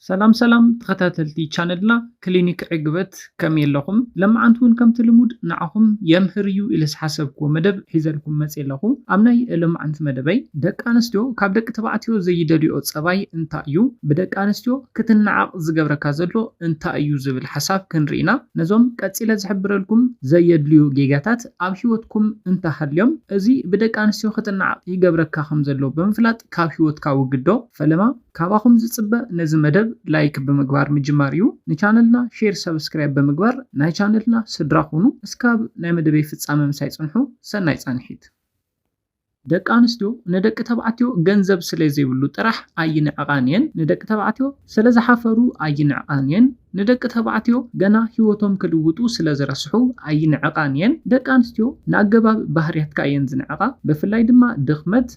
ሰላም ሰላም ተኸታተልቲ ቻነልና ክሊኒክ ዕግበት፣ ከመይ ኣለኹም? ለማዓንቲ እውን ከምቲ ልሙድ ንዓኹም የምህር እዩ ኢለ ዝሓሰብክዎ መደብ ሒዘልኩም መፅእ ኣለኹ። ኣብ ናይ ለማዓንቲ መደበይ ደቂ ኣንስትዮ ካብ ደቂ ተባዕትዮ ዘይደልዮ ፀባይ እንታይ እዩ? ብደቂ ኣንስትዮ ክትነዓቕ ዝገብረካ ዘሎ እንታይ እዩ ዝብል ሓሳብ ክንርኢ ኢና። ነዞም ቀፂለ ዝሕብረልኩም ዘየድልዩ ጌጋታት ኣብ ህይወትኩም እንተሃልዮም እዚ ብደቂ ኣንስትዮ ክትነዓቕ ይገብረካ ከም ዘሎ ብምፍላጥ ካብ ህይወትካ ውግዶ። ፈለማ ካባኹም ዝጽበ ነዚ መደብ ላይክ ብምግባር ምጅማር እዩ። ንቻነልና ሼር፣ ሰብስክራይብ ብምግባር ናይ ቻነልና ስድራ ኩኑ። እስካብ ናይ መደበይ ፍጻመ ምሳይ ጽንሑ። ሰናይ ጻንሒት። ደቂ ኣንስትዮ ንደቂ ተባዕትዮ ገንዘብ ስለ ዘይብሉ ጥራሕ ኣይንዕቓን እየን። ንደቂ ተባዕትዮ ስለ ዝሓፈሩ ኣይንዕቓን እየን። ንደቂ ተባዕትዮ ገና ህይወቶም ክልውጡ ስለ ዝረስሑ ኣይንዕቓን እየን። ደቂ ኣንስትዮ ንኣገባብ ባህርያትካ እየን ዝንዕቓ። ብፍላይ ድማ ድኽመት፣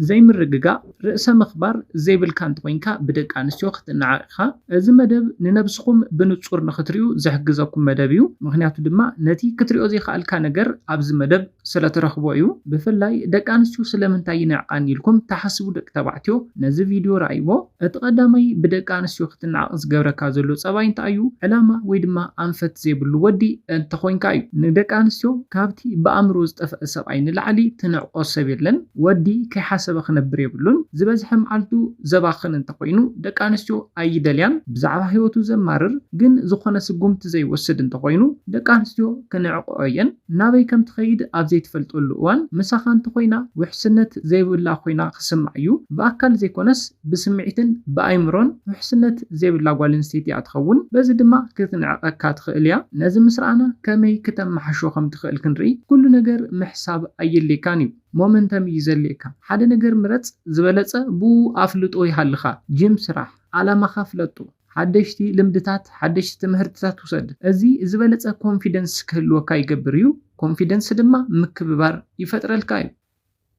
ዘይምርግጋእ፣ ርእሰ ምኽባር ዘይብልካ እንተኾይንካ ብደቂ ኣንስትዮ ክትነዓቕ ኢኻ። እዚ መደብ ንነብስኹም ብንጹር ንኽትሪኡ ዝሕግዘኩም መደብ እዩ። ምኽንያቱ ድማ ነቲ ክትሪኦ ዘይከኣልካ ነገር ኣብዚ መደብ ስለ ትረኽቦ እዩ። ብፍላይ ደቂ ኣንስትዮ ስለምንታይ ይንዕቓኒ ኢልኩም ትሓስቡ ደቂ ተባዕትዮ ነዚ ቪድዮ ረኣይዎ። እቲ ቀዳማይ ብደቂ ኣንስትዮ ክትነዓቕ ዝገብረካ ዘሎ ጸባይ እንታይ እዩ? ዕላማ ወይ ድማ ኣንፈት ዘይብሉ ወዲ እንተኾይንካ እዩ። ንደቂ ኣንስትዮ ካብቲ ብኣእምሮ ዝጠፍአ ሰብኣይ ንላዕሊ ትንዕቆ ሰብ የለን። ወዲ ከይሓሰበ ክነብር የብሉን። ዝበዝሐ መዓልቱ ዘባኽን እንተኾይኑ ደቂ ኣንስትዮ ኣይደልያን። ብዛዕባ ህይወቱ ዘማርር ግን ዝኾነ ስጉምቲ ዘይወስድ እንተኾይኑ ደቂ ኣንስትዮ ክንዕቆኦ እየን። ናበይ ከም ትኸይድ ኣብ ዘይትፈልጠሉ እዋን ምሳኻ እንተኾይና ውሕስነት ዘይብላ ኮይና ክስማዕ እዩ። ብኣካል ዘይኮነስ ብስምዒትን ብኣይምሮን ውሕስነት ዘይብላ ጓል ኣንስተይቲ እያ ትኸውን። በዚ ድማ ክትንዕቐካ ትኽእል እያ። ነዚ ምስ ረኣና ከመይ ክተመሓሾ ከም ትኽእል ክንርኢ። ኩሉ ነገር ምሕሳብ ኣየድልየካን እዩ። ሞመንተም እዩ ዘድልየካ። ሓደ ነገር ምረጽ፣ ዝበለጸ ብኡ ኣፍልጦ ይሃልኻ። ጂም ስራሕ፣ ዓላማኻ ፍለጦ። ሓደሽቲ ልምድታት፣ ሓደሽቲ ትምህርትታት ውሰድ። እዚ ዝበለጸ ኮንፊደንስ ክህልወካ ይገብር እዩ። ኮንፊደንስ ድማ ምክብባር ይፈጥረልካ እዩ።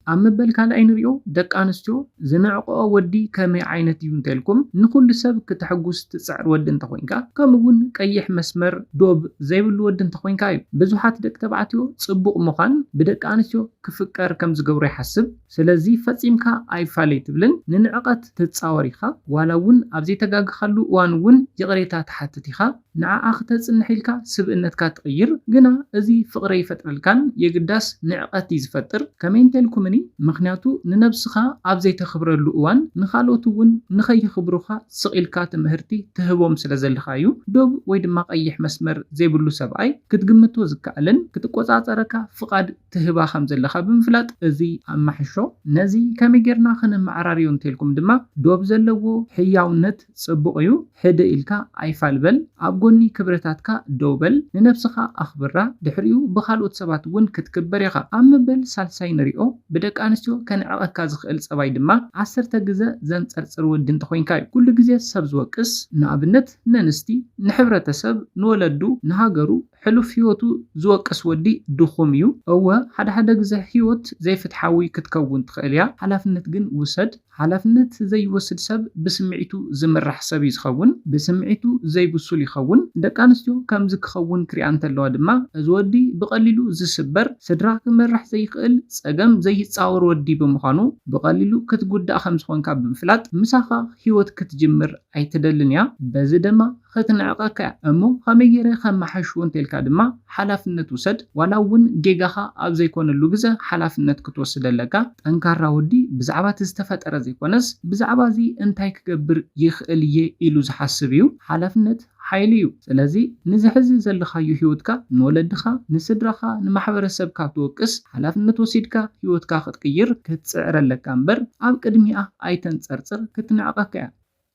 ኣብ መበል ካልኣይ ንሪኦ፣ ደቂ ኣንስትዮ ዝንዕቆኦ ወዲ ከመይ ዓይነት እዩ እንተልኩም፣ ንኹሉ ሰብ ክተሐጉስ ትጽዕር ወዲ እንተኾይንካ፣ ከምኡ እውን ቀይሕ መስመር ዶብ ዘይብሉ ወዲ እንተኾይንካ እዩ። ብዙሓት ደቂ ተባዕትዮ ጽቡቕ ምዃን ብደቂ ኣንስትዮ ክፍቀር ከም ዝገብሮ ይሓስብ። ስለዚ ፈጺምካ ኣይፋለይ ትብልን ንንዕቐት ትጻወር ኢኻ። ዋላ እውን ኣብ ዘይተጋግኻሉ እዋን እውን ይቕሬታ ትሓትት ኢኻ። ንዓኣ ክተጽንሕ ኢልካ ስብእነትካ ትቕይር፣ ግና እዚ ፍቕሪ ኣይፈጥረልካን፣ የግዳስ ንዕቐት እዩ ዝፈጥር። ከመይ እንተልኩምኒ፣ ምኽንያቱ ንነብስኻ ኣብ ዘይተኽብረሉ እዋን ንኻልኦት እውን ንኸየኽብሩኻ ስቕ ኢልካ ትምህርቲ ትህቦም ስለ ዘለኻ እዩ። ዶብ ወይ ድማ ቀይሕ መስመር ዘይብሉ ሰብኣይ ክትግምቶ ዝከኣልን ክትቆጻጸረካ ፍቓድ ትህባ ከም ዘለኻ ብምፍላጥ እዚ ኣማሕሾ። ነዚ ከመይ ጌርና ከነመዓራርዮ እንተልኩም ድማ ዶብ ዘለዎ ሕያውነት ጽቡቕ እዩ። ሕድእ ኢልካ ኣይፋል በል። ኣብ ጎኒ ክብረታትካ ደው በል። ንነብስኻ ኣኽብራ። ድሕሪኡ ብኻልኦት ሰባት እውን ክትክበር ኢኻ። ኣብ መበል ሳልሳይ ንሪኦ ብደቂ ኣንስትዮ ከንዕቐካ ዝኽእል ጸባይ ድማ ዓሰርተ ግዘ ዘንጸርጽር ወዲ እንተኾይንካ እዩ። ኩሉ ግዜ ሰብ ዝወቅስ፣ ንኣብነት ነንስቲ፣ ንሕብረተሰብ፣ ንወለዱ፣ ንሃገሩ፣ ሕሉፍ ህይወቱ ዝወቅስ ወዲ ድኹም እዩ። እወ፣ ሓደ ሓደ ግዘ ህይወት ዘይፍትሓዊ ክትከውን ትኽእል እያ። ሓላፍነት ግን ውሰድ። ሓላፍነት ዘይወስድ ሰብ ብስምዒቱ ዝምራሕ ሰብ እዩ ዝኸውን። ብስምዒቱ ዘይብሱል ይኸውን። ደቂ ኣንስትዮ ከምዚ ክኸውን ክሪኣ እንተለዋ ድማ፣ እዚ ወዲ ብቐሊሉ ዝስበር፣ ስድራ ክመርሕ ዘይኽእል፣ ጸገም ዘይጻወር ወዲ ብምዃኑ፣ ብቐሊሉ ክትጉዳእ ከም ዝኾንካ ብምፍላጥ፣ ምሳኻ ህይወት ክትጅምር ኣይትደልን እያ። በዚ ድማ ክትንዕቐካ እያ። እሞ ከመይ ገይረ ከመሓሽዎ እንተልካ ድማ ሓላፍነት ውሰድ። ዋላ እውን ጌጋኻ ኣብ ዘይኮነሉ ግዘ ሓላፍነት ክትወስድ ኣለካ። ጠንካራ ወዲ ብዛዕባ እቲ ዝተፈጠረ ዘይኮነስ ብዛዕባ እዚ እንታይ ክገብር ይኽእል እየ ኢሉ ዝሓስብ እዩ። ሓላፍነት ሓይሊ እዩ። ስለዚ ንዚ ሕዚ ዘለኻዮ ህይወትካ ንወለድኻ፣ ንስድራኻ፣ ንማሕበረሰብካ ትወቅስ ሓላፍነት ወሲድካ ህይወትካ ክትቅይር ክትጽዕር ኣለካ እምበር ኣብ ቅድሚኣ ኣይተንጸርጽር፣ ክትንዕቐካ እያ።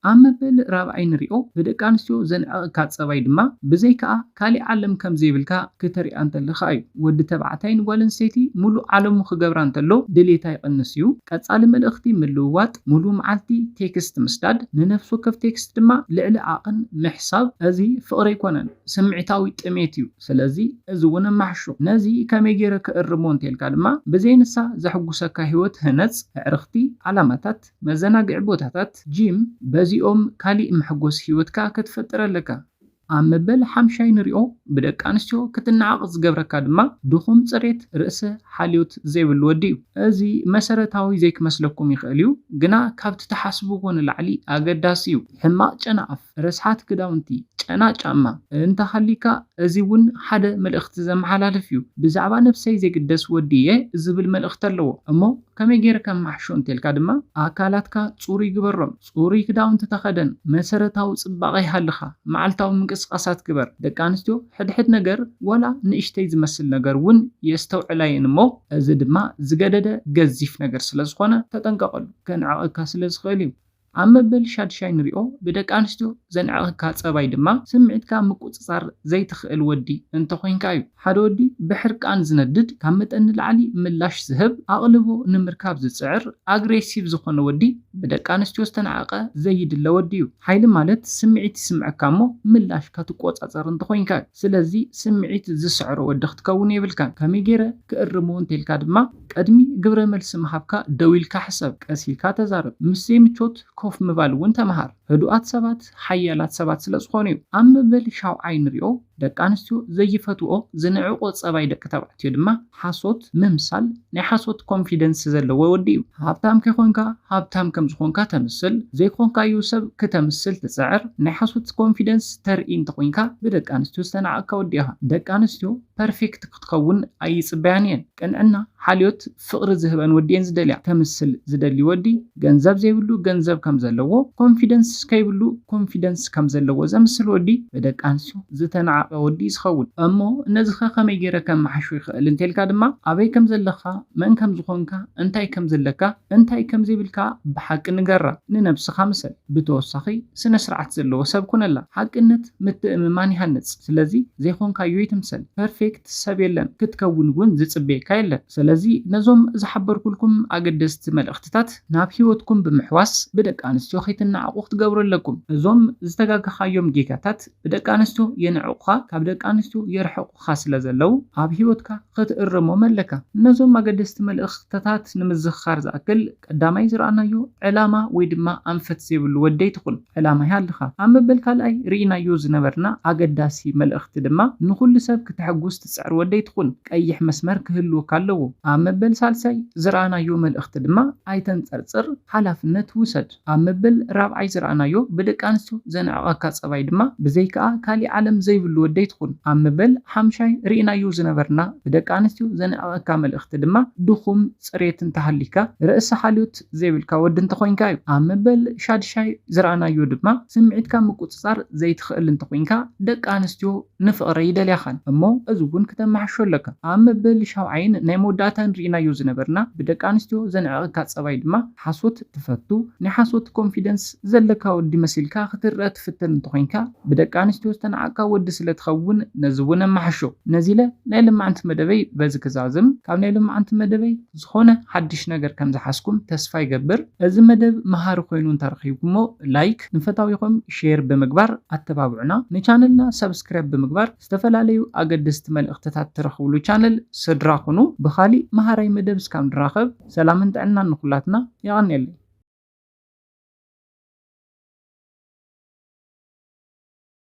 ኣብ መበል ራብዓይ ንሪኦ ብደቂ ኣንስትዮ ዘንዕቐካ ጸባይ ድማ ብዘይካኣ ካሊእ ዓለም ከም ዘይብልካ ክተሪኣ እንተለኻ እዩ። ወዲ ተባዕታይ ንጓል ኣንስተይቲ ሙሉእ ዓለሙ ክገብራ እንተሎ ድሌታ ይቕንስ እዩ። ቀጻሊ መልእኽቲ ምልውዋጥ፣ ሙሉእ መዓልቲ ቴክስት ምስዳድ፣ ንነፍሲ ወከፍ ቴክስት ድማ ልዕሊ ዓቕን ምሕሳብ፣ እዚ ፍቕሪ ኣይኮነን፣ ስምዒታዊ ጥሜት እዩ። ስለዚ እዚ እውን ኣማሕሾ። ነዚ ከመይ ገይረ ክእርሞ እንተልካ ድማ ብዘይ ንሳ ዘሕጉሰካ ህይወት ህነጽ፣ ኣዕርኽቲ፣ ዓላማታት፣ መዘናግዒ ቦታታት፣ ጂም፣ በዚኦም ካሊእ መሐጎሲ ህይወትካ ክትፈጥር ኣለካ። ኣብ መበል ሓምሻይ ንሪኦ ብደቂ ኣንስትዮ ክትነዓቕ ዝገብረካ ድማ ድኹም ፅሬት፣ ርእሰ ሓልዮት ዘይብሉ ወዲ እዩ። እዚ መሰረታዊ ዘይክመስለኩም ይኽእል እዩ፣ ግና ካብቲ ትሓስብዎ ንላዕሊ ኣገዳሲ እዩ። ሕማቕ ጨና ኣፍ፣ ረስሓት ክዳውንቲ፣ ጨና ጫማ እንተሃሊካ፣ እዚ እውን ሓደ መልእኽቲ ዘመሓላልፍ እዩ። ብዛዕባ ነብሰይ ዘይግደስ ወዲ እየ ዝብል መልእኽቲ ኣለዎ። እሞ ከመይ ገይረ ከመሓሾ እንተልካ ድማ፣ ኣካላትካ ጽሩይ ግበሮም፣ ጽሩይ ክዳውንቲ ተኸደን፣ መሰረታዊ ጽባቐ ይሃልኻ፣ መዓልታዊ ምንቅስቓሳት ግበር። ደቂ ኣንስትዮ ሕድሕድ ነገር ዋላ ንእሽተይ ዝመስል ነገር እውን የስተውዕላ እየን እሞ፣ እዚ ድማ ዝገደደ ገዚፍ ነገር ስለ ዝኾነ ተጠንቀቐሉ፣ ከንዕቐካ ስለ ዝኽእል እዩ። ኣብ መበል ሻድሻይ ንሪኦ ብደቂ ኣንስትዮ ዘንዕቐካ ጸባይ ድማ ስምዒትካ ምቁጽጻር ዘይትኽእል ወዲ እንተኾይንካ እዩ። ሓደ ወዲ ብሕርቃን ዝነድድ፣ ካብ መጠን ንላዕሊ ምላሽ ዝህብ፣ ኣቕልቦ ንምርካብ ዝጽዕር፣ ኣግሬሲቭ ዝኾነ ወዲ ብደቂ ኣንስትዮ ዝተናዕቐ ዘይድለ ወዲ እዩ። ሓይሊ ማለት ስምዒት ይስምዐካ እሞ ምላሽካ ትቆጻጸር እንተኾይንካ እዩ። ስለዚ ስምዒት ዝስዕሮ ወዲ ክትከውን የብልካን። ከመይ ገይረ ክእርሞ እንተልካ ድማ ቅድሚ ግብረ መልሲ ምሃብካ ደው ኢልካ ሕሰብ፣ ቀስ ኢልካ ተዛረብ። ምስ ዘይምቾት ኮፍ ምባል እውን ተምሃር። ህዱኣት ሰባት ሓያላት ሰባት ስለ ዝኾኑ እዩ። ኣብ መበል ሻውዓይ ንሪኦ ደቂ ኣንስትዮ ዘይፈትዎ ዝንዕቆ ጸባይ ደቂ ተባዕትዮ ድማ ሓሶት ምምሳል፣ ናይ ሓሶት ኮንፊደንስ ዘለዎ ወዲ እዩ። ሃብታም ከይኮንካ ሃብታም ከም ዝኾንካ ተምስል፣ ዘይኮንካዩ ሰብ ክተምስል ትጽዕር፣ ናይ ሓሶት ኮንፊደንስ ተርኢ እንተኾይንካ ብደቂ ኣንስትዮ ዝተናዕቕካ ወዲ ኢኻ። ደቂ ኣንስትዮ ፐርፌክት ክትከውን ኣይጽበያን እየን። ቅንዕና፣ ሓልዮት፣ ፍቕሪ ዝህበን ወዲ እየን ዝደልያ። ተምስል ዝደሊ ወዲ ገንዘብ ዘይብሉ ገንዘብ ከም ዘለዎ፣ ኮንፊደንስ ከይብሉ ኮንፊደንስ ከም ዘለዎ ዘምስል ወዲ ብደቂ ኣንስትዮ ዝተናዕቐ ወዲ እዩ ዝኸውን። እሞ ነዚ ኸ ከመይ ገይረ ከመሓሾ ይኽእል እንተልካ ድማ፣ ኣበይ ከም ዘለኻ፣ መን ከም ዝኾንካ፣ እንታይ ከም ዘለካ፣ እንታይ ከም ዘይብልካ ብሓቂ ንገራ። ንነብስኻ ምሰል። ብተወሳኺ ስነ ስርዓት ዘለዎ ሰብ ኩነላ። ሓቅነት ምትእምማን ይሃንጽ። ስለዚ ዘይኮንካዮ ይትምሰል። ፐርፌክት ሰብ የለን፣ ክትከውን እውን ዝጽበየካ የለን። ስለዚ ነዞም ዝሓበርኩልኩም ኣገደስቲ መልእኽትታት ናብ ህይወትኩም ብምሕዋስ ብደቂ ኣንስትዮ ከይትነዓቑ ክትገብሩ ኣለኩም። እዞም ዝተጋገኻዮም ጌጋታት ብደቂ ኣንስትዮ የንዕቑኻ፣ ካብ ደቂ ኣንስትዮ የርሕቑኻ ስለ ዘለዉ ኣብ ህይወትካ ክትእርሞም ኣለካ። ነዞም ኣገደስቲ መልእኽትታት ንምዝኽኻር ዝኣክል፣ ቀዳማይ ዝረኣናዮ ዕላማ ወይ ድማ ኣንፈት ዘይብሉ ወዲ ኣይትኹን። ዕላማ ይሃልኻ። ኣብ መበል ካልኣይ ርኢናዮ ዝነበርና ኣገዳሲ መልእኽቲ ድማ ንኹሉ ሰብ ክተሐጉስ ትጽዕር ወዲ ኣይትኹን። ቀይሕ መስመር ክህልወካ ኣለዎ። ኣብ መበል ሳልሳይ ዝረኣናዮ መልእኽቲ ድማ ኣይተንጸርጽር፣ ሓላፍነት ውሰድ። ኣብ መበል ራብዓይ ዝረኣናዮ ብደቂ ኣንስትዮ ዘንዕቐካ ጸባይ ድማ ብዘይከኣ ካሊእ ዓለም ዘይብሉ ወዲ ኣይትኹን። ኣብ መበል ሓምሻይ ርኢናዮ ዝነበርና ብደቂ ኣንስትዮ ዘንዕቐካ መልእኽቲ ድማ ድኹም ጽሬት እንተሃሊካ፣ ርእሲ ሓልዮት ዘይብልካ ወዲ እንተኾይንካ እዩ። ኣብ መበል ሻድሻይ ዝረኣናዮ ድማ ስምዒትካ ምቁጽጻር ዘይትኽእል እንተኾይንካ፣ ደቂ ኣንስትዮ ንፍቕረይ ይደልያኻን እሞ እዚ እውን ክተመሓሾ ኣለካ። ኣብ መበል ሻውዓይን ናይ መወዳእታን ርኢናዮ ዝነበርና ብደቂ ኣንስትዮ ዘንዕቐካ ጸባይ ድማ ሓሶት ትፈቱ፣ ናይ ሓሶት ኮንፊደንስ ዘለካ ወዲ መሲልካ ክትረአ ትፍትን እንተኾይንካ፣ ብደቂ ኣንስትዮ ዝተናዓቕካ ወዲ ስለ ትኸውን ነዚ እውን ኣመሓሾ። ነዚ ኢለ ናይ ልማዕንቲ መደበይ በዚ ክዛዝም። ካብ ናይ ልማዕንቲ መደበይ ዝኾነ ሓድሽ ነገር ከም ዝሓዝኩም ተስፋ ይገብር። እዚ መደብ መሃሪ ኮይኑ እንተረኺብኩሞ ላይክ፣ ንፈታዊኹም ሼር ብምግባር ኣተባብዑና። ንቻነልና ሰብስክራይብ ብምግባር ዝተፈላለዩ ኣገደስቲ መልእኽትታት ትረኽብሉ ቻነል ስድራ ኩኑ። ብኻሊእ መሃራይ መደብ እስካብ ንራኸብ ሰላምን ጥዕናን ንኹላትና። የቐንየለይ።